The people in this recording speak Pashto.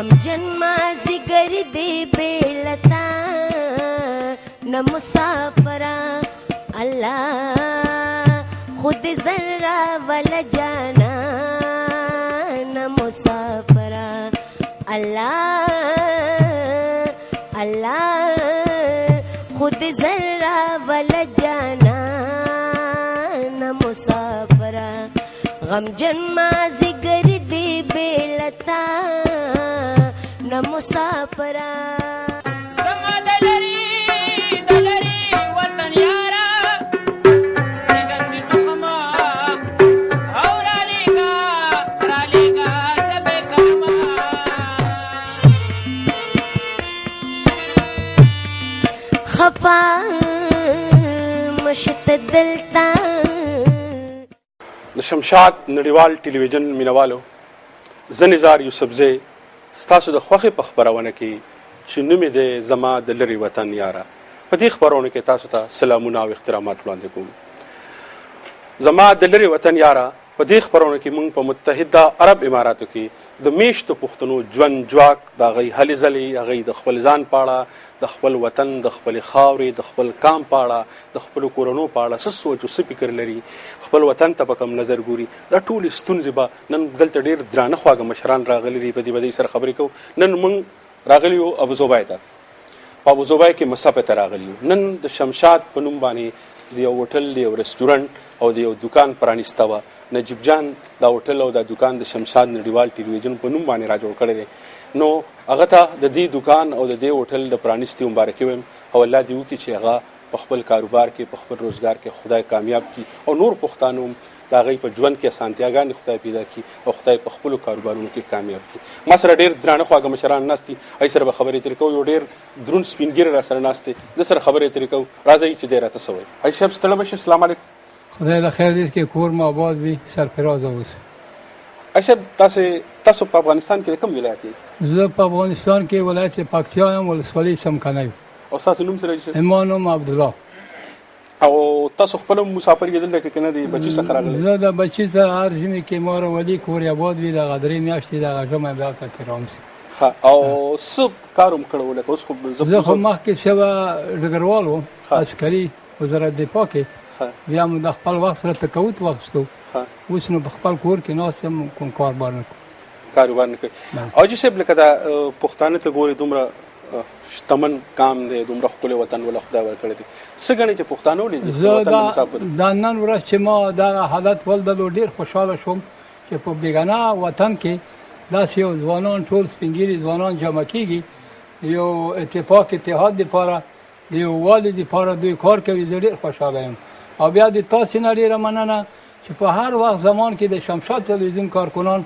غمجن مازیګر دی بېلتا نه مسافره، الله خود ذره ولا جانا نه مسافره، الله الله خود ذره ولا جانا نه مسافره، غمجن مازیګر دی بېلتا نه مسافره. زما د لرې د لرې وطن یاره، دیدن دې تخمه او رالېږه رالېږه زه به کرمه. خفا مشت دلتا. د شمشاد نړیوال ټلویزیون مینوالو، زه نظار یوسفزی ستاسو د خوښې په خپرونه کې چې نوم یې دی زما د لرې وطن یاره، په دې خپرونه کې تاسو ته سلامونه او احترامات وړاندې کوم. زما د لرې وطن یاره په دې خپرونه کې موږ په متحده عرب اماراتو کې د میشتو پښتنو ژوند ژواک، د هغوی هلې ځلې، هغوی د خپل ځان په اړه، د خپل وطن، د خپلې خاورې، د خپل کام په اړه، د خپلو کورنو په اړه څه سوچ او څه فکر لري، خپل وطن ته په کوم نظر ګوري، دا ټولې ستونزې به نن دلته ډېر درانه خواږه مشران راغلي دي، په دې به دوی سره خبرې کوو. نن موږ راغلي یو ابوظبۍ ته، په ابوظبۍ کې مصفه ته راغلي یو. نن د شمشاد په نوم باندې د یو هوټل، د یو رستورانټ او د یو دوکان پرانیسته وه. نجیب جان دا هوټل او دا دوکان د شمشاد نړیوال ټلویزیون په نوم باندې را جوړ کړی دی. نو هغه ته د دې دوکان او د دې هوټل د پرانیستې مبارکي وایم او الله دې وکړي چې هغه په خپل کاروبار کې، په خپل روزګار کې خدای کامیاب کړي او نور پښتانه هم د هغوی په ژوند کې اسانتیاګانې خدای پیدا کړي او خدای په خپلو کاروبارونو کې کامیاب کړي. ما سره ډېر درانه خواږه مشران ناست دي، هغوی سره به خبرې اترې کوو. یو ډېر دروند سپین ږیری را سره ناست دی، ده سره خبرې اترې کوو. راځئ چې دی راته څه وایي. حاجي صاحب ستړی مه شئ، سلام علیکم. خدای له خیر دې کړي، کور مو آباد وي، سرفراز اوسئ. حاجي صاحب تاسو په افغانستان کې د کوم ولایت یئ؟ زه په افغانستان کې ولایت پکتیا یم، ولسوالۍ څمکنۍ. او ستاسو نوم څه دی حاجي صاحب؟ زما نوم عبدالله. او تاسو خپله هم مسافر یې دلته کې که نه د بچي څخه راغلی؟ زه د بچي څخه هر ژمي کې ما راولي، کور یې آباد وي، دغه 3 میاشتې دغه ژمی بیا هلته تېروم. ښه، او څه کار هم کړی و؟ لکه اوس خو زه خو مخکې څه ډګروال وم، عسکري وزارت دفاع کې. بیا مو د خپل وخت سره تقاعد واخیستو. اوس نو په خپل کور کې ناست یم، کوم کار بار نه کوم. کاروبار نه کوي. حاجي صاحب لکه دا پښتانه ته ګورې دومره شتمن کام دی، دومره ښکلی وطن وله خدای ورکړی دی، څه ګڼې چې پښتانه ولې دي خپل وطن له مسافر؟ دا نن ورځ چې ما دغه حالت ولیدلو ډېر خوشحاله شوم چې په بېګانه وطن کې داسې یو ځوانان، ټول سپین ږیري ځوانان جمع کېږي، یو اتفاق اتحاد دپاره، د یووالي دپاره دوی کار کوي. زه ډېر خوشحاله یم. او بیا د تاسې نه ډېره مننه چې په هر وخت زمان کې د شمشاد تلویزیون کارکنان